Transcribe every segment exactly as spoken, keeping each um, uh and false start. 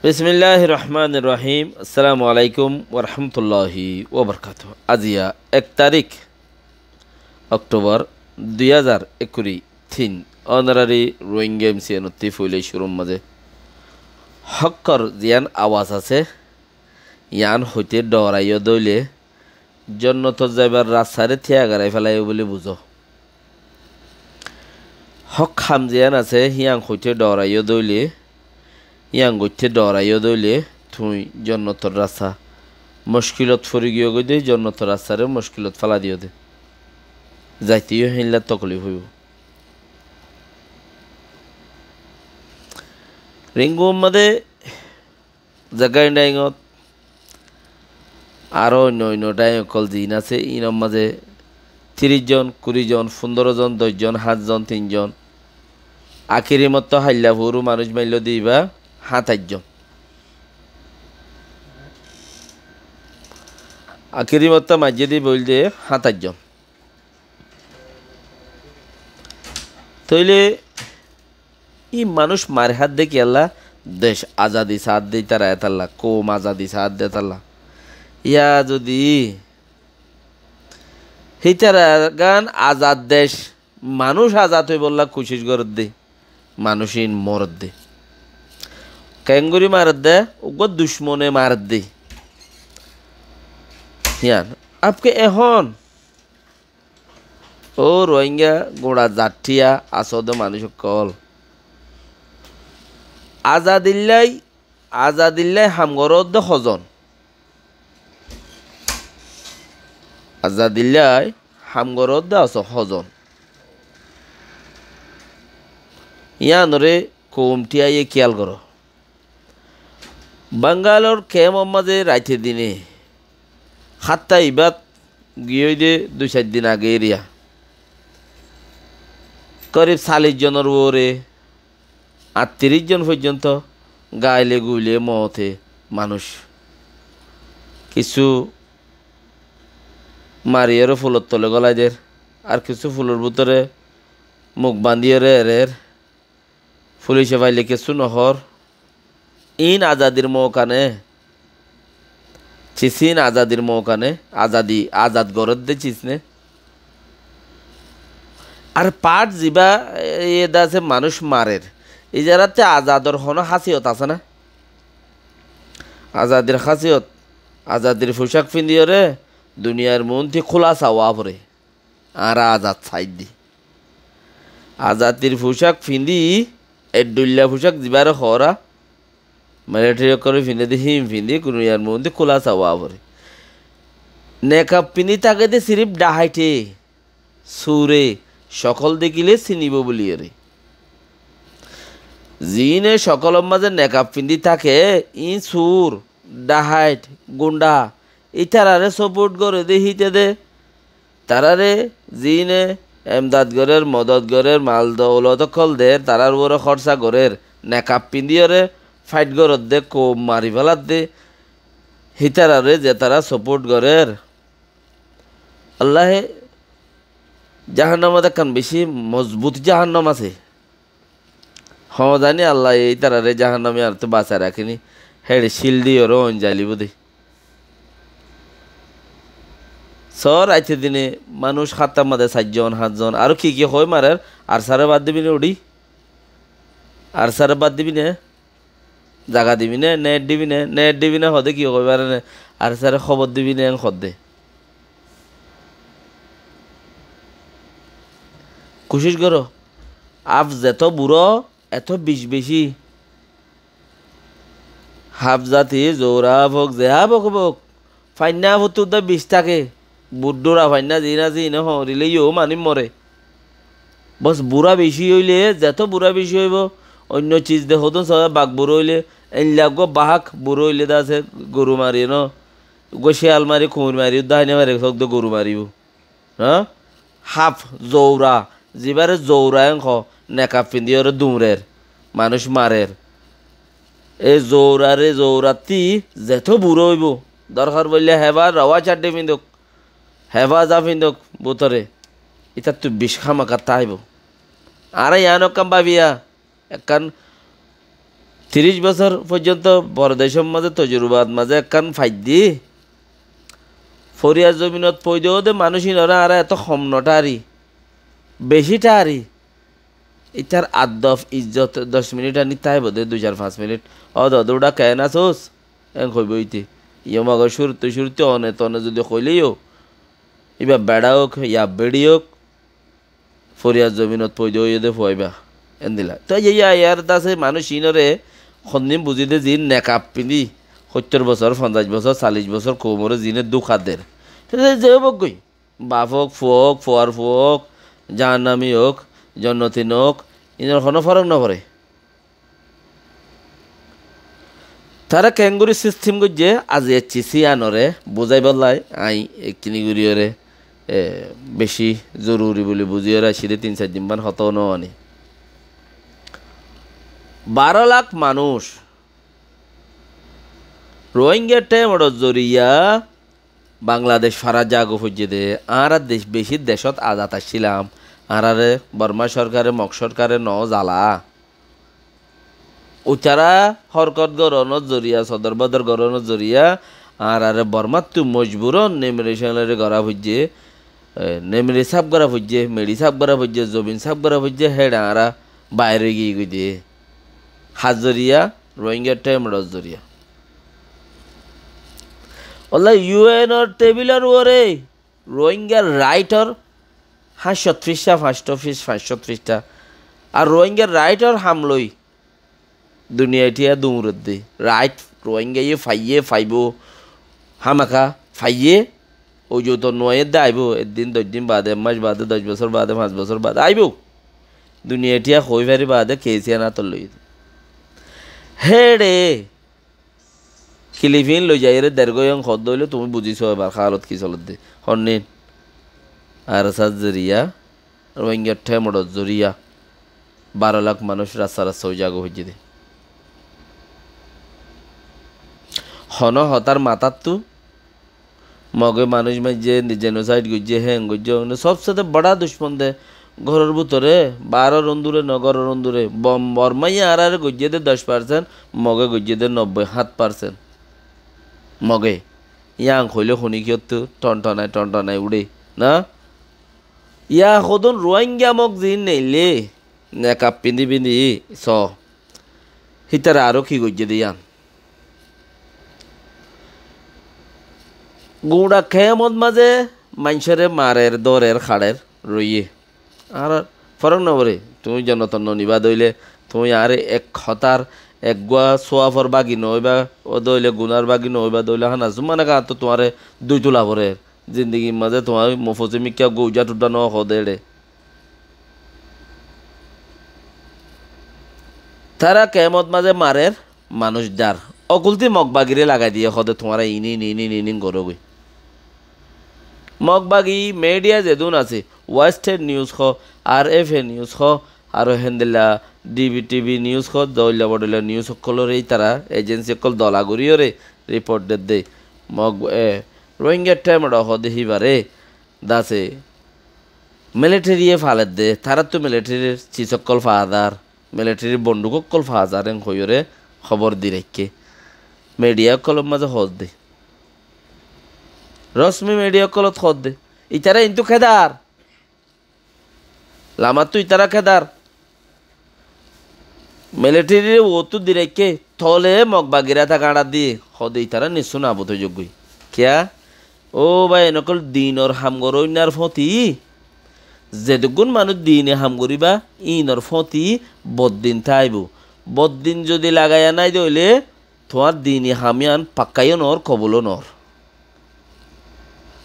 Bismilláhir rohmánir rohím. Assalámu aláikum warahmatulláhi wabarakátuhu. Aziya ek tarík Okthobor dui házar ekkuri tin. Ónorari Rohingya M C N ottí foila cúrur mazé hókkor ziyán awaz asé, yián hoité dhoraiyó dé óile jonnotot zaibar rastaré tiya gorai félaibo buli buzó. Hók ham ziyán asé, híyan hoité dhoraiyó dé óile, híyan goitté dhoraiyó dé óile, tuñí jonnotor rasta muckilot fori giyó goi dé, jonnotor rastaré muckilot félai diyó dé. Zaiteyó héilla toklif óibo. Ringu mazé Zaggain dhaingot aró oinno oinno dhaing ókkol ziín asé, iínor mazé tiríc zon, kuri zon, fundóro zon, doc zon, háñt zon, tin zon. Akiri motto hailla furu manúic mailló dé ibá háñtaic zon. Akiri motto maijjé dé ibá óilde háñtaic zon. Tóile í manúic mari hádde kiyólla? Dec azadi saádde ítara étalla, koum azadi saádde étalla. Yá zodi hítara gán azad dec, manúic azad óibolla kucíc gorédde, manúic iín morédde. Keéngorí marédde? Uggúa ducmone marédde. Yían. Apke ehón Ó Rohingya guñça zatthiya asóde manúic ókkol. Azadillái, azadillái ham goródde hozon? Azadillái ham goródde asó hozon? Yíanoré koum thíyaiyé kíyal goró. Bangalor kemor mazé raite dine hátta ibát giyói dé dui sair din age eriya. Korib callic zonor uore, attiríc zon foijjonto gaile guile moote manúic. Kissú mariyóre fulor tole gólai der, ar kissú fulor bútore muk bandíyore erer. Fulice faile kessú nohór. Iín azadir mouka né? Cis iín azadir mouka né? Azadi, azad gorédde cis né? Ar path zibá, e, ede asé manúic marer, izarátte azador honó hásiyot asé ná? Azadir hásiyot, azadir fucák findíyoré duniyair muúnti kúla sawa foré. Añára azad saiddi. Azadir fucák findí, eddhuilla fucák zibáre hoóra, militeri ókkolé findé dé híin findí, duniyar muúnti kúla sawa foré. Nekab findí táke dé siríf dhaháite, sure, cokól dekíle sinibó buliyóre. Ziíne cokólor mazé nekab findí táke, iín sur, dhaháit, gundha, ítararé soport goré dé híte dé, taráre ziíne emdad gorér, modot gorér, mal doulot ókkol der, tarár uore hórsa gorér, nekab findíyoré fáit goródde, koum mari féladde, hítararé ze tará soport gorér. Allaye jahannamot ekkán bicí mozbut jahannam asé. Hoóñzani Allaye ítararé jahannami añáráttu basai rakíni, héçe cíl diyoré oin zailibóu dé. Sóor aite dine manúic háttar mazé sair zon, háñt zon, aró ki ki hoói marer, ARSA re bad dibi né uçí? ARSA re bad dibi né? Zaga dibi né? Net dibi né? Net dibi né hoóde ki hoói fare né? ARSA re hóbor dibi né en hoódde. Kucíc goró. Af zetó buró, etó bic bicí. Haf zati, zoura haf ók, ze haf ók, ók, fainná haf ottu dé bic táke. Buddhura fainná ziín asé, iíne hoóñrile yó manúic more. Bos, bura bicí óile, zetó bura bicí óibo, oinno cis de hodún sóo bak bura óile, einlla uggúa bahák bura óile dé asé, goru mari no, uggúa céyal mari, kuñir mari, uddá háina mari, sók dé goru maribó. Há? Haf, zoura, zibáre zoura en hoó, nekab findíyoré duñrer, manúic marer. E zourare, zourattí zetó bura óibo, dorhar foille hebá rawa caddí findók, hebá za findók bútore, ítattu bic hámaká táibo. Añára yián ekkán báfiya, ekkán Tiríc bosór foijjonto bordecór mazé tojurubar mazé ekkán faiddi, foriyar zominot foida óde manúic ínore añára eto hom no thári, beci thári. Ítar addof izzot doc minit aní táibo de, dui sair fañs minit. "Ó dodúra, keén asós?" en hoibó íte. Iyó magor cúruttu cúruttu one tone zodi hoilé yó, íba beça ók ya beçi ók, foriyar zominot foida óiye de fua íba. Endilla. Toi yá, yá, yar dase manúic ínore hondin buzí de, ziín nekab findí, hóittor bosór, fonzaic bosór, sallic bosór koumore ziíne dúka der. Toi ze ók goi. Baf ók, fua ók, fuar fua ók, jahannami ók, jonnoti no ók, ínor honó forók no foré. Tará keéngorí sistem goijjé, azi accísi yíanore buzáibolla aññí ekkiní goríyore, e, beci zoruri buli buzíyore accíde tin sair din bán hotá no aní. Baró lak manúic Rohingya thémoror zoriya Bangladec fara zaga foijjé de, añára dec, beci decót azad accílam, añárare Borma sorkare, Mog sorkare no zala. Uitará horkot gorónor zoriya, sodor bodor gorónor zoriya, añárare Bormáttu mojburon nemeri seneri gorá foijjé, e, nemeri sáf gorá foijjé, meçi sáf gorá foijjé, zobin sáf gorá foijjé, héçe añára bair ói giyí goi de. Hár zoriya, Rohingya thémoror zoriya. Ólla U N or tebilor uore Rohingyar raitor háñccot fishtha, fañccot fish-, fañccot fishtha. Ar Rohingyar raitor ham loi duniyai thiya duñredde. Rait Rohingyaye faiyé, faibó, hámaka faiyé, oizoto nuaiyé de aibó, ek din, doc din bade, ek mac bade, doc bosór bade, fañs bosór bade aibó. Duniyai thiya hoi fari bade, kes iyan átot loi. Héçe Kilifin loi zaiyóre dergói en hoódde óile tuñí buzíso ebar haalot ki soledde. Honnín? Arsa zoriya, Rohingya thémoror zoriya baró lak manúic rasta rasta ói zaga foijjé de. Honó hotár matáttu Moge manúic maijjé, jenosaid goijjé, héen goijjé, óne sobsete bára ducmon de. Góror bútore, baáror óndure no, góror óndure. Bom Bormaiye añáráre goijjé de doc parsent, Moge goijjé de nobboi háñt parsent. Moge. Yían hoilé huní kiyóttu tontonai tontonai uçé, na? Yá hodún Ruáinga Mog ziín neillé, nekab piñdí piñdí, só. Hítara aró ki goijjé de yían? Guñça kemot mazé maincóre marer, dórer, haçer, roiyé. Añárar forók no foré, tuñí jonoton no nibá de óile, tuñí añáre ek hotár, eggúa suáfor bági no óiba de óile, gunár bági no óiba de óile, hána zumana gañttu tuáñre dui tula forer. Zindigir mazé tuáñr mufosí mikká gouja thudda no hoó de éçe. Tará kemot mazé marer, manúic dar. Okultí Mog bagiré lagai diyé, hoó de tuáñra iín iín iín iín iín gorógoi. Mog bagi media zedún asé, Western News hoó, R F A News hoó, aró héndilla D B T V News hoó, dóilla bodóilla news ókkolóre ítara agency ókkol dola goríyoré report dedde. Mog, e, Rohingya thémedho hoó de híbaré dase military ye faledde, taráttu militaryr sis ókkol faa zar, militaryr bonduk ókkol faa zar, en hoiyóre hóbor di raikké. Media ókkolor mazé hoódde. Rosmi media ókkolot hoódde. Itará intu kédar. Lamattu itará kédar. Militaryre uottú di raikké, tole Mog bagirá táka añçat diyé, hoó de itará nissú nabut ói zoggói. Kiyá? Ó bái, en ókkol dinor ham goróinnar fóti, zedukkún manúic dini ham goríba, íinor fóti boddin táibo. Boddin zodi lagaiya nái de óile, tuáñr dini ham yían pakka yó noór, kobul ó noór.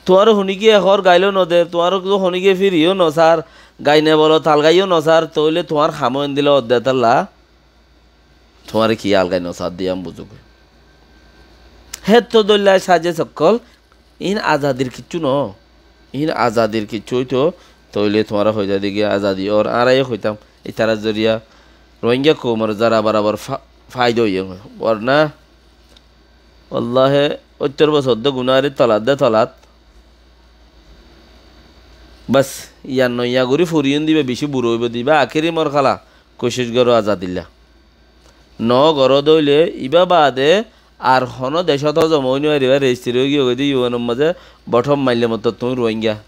Tuáñre honíkiye hoór gail ó no der, tuáñre honíkiye firi yó no sar, gaine bolo talgai yó no sar, tóile tuáñr ham ó endilla ódde tálla, tuáñre ki algai no sar de yían buzógoi. Hétto dóilla sajes ókkol, iín azadir kiccú noó. Iín azadir kiccú óito, tóile tuáñra hoi zai de ki azadi ór, añára yó hoitám, itarár zoriya Rohingya koumor zara barabor fa-, faida óiye. Warna, wallahi, óttor bosór de gunári tolat de tolat. Bas, yían no yían gorí foriyón diba, bicí buro óibo diba, akéri morhala, kucíc goró azadilla. Nogoró dóile ibá baade ar honó decót hozom ói nofaribá, rejistiri ói giyói de iyuenor mazé, bothom maille mottor tuñí Ruáinga.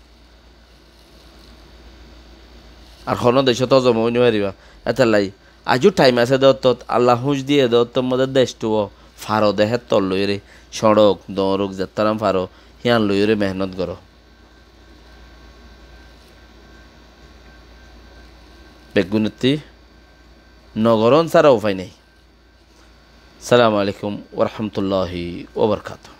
Ar honó decót hozom ói nofaribá. Étella aijjó thaim asé de ottót, Alla húñc diyé de ottór mazé dec tuwó, faro de héttor loiyóre, cóñçok, doñrok, zettáram faro, hían loiyóre mehénot goró. Beggúnottí nogorón sára ufái nái. Assalamu alaikum wa rahmatullahi wa barakatuhu.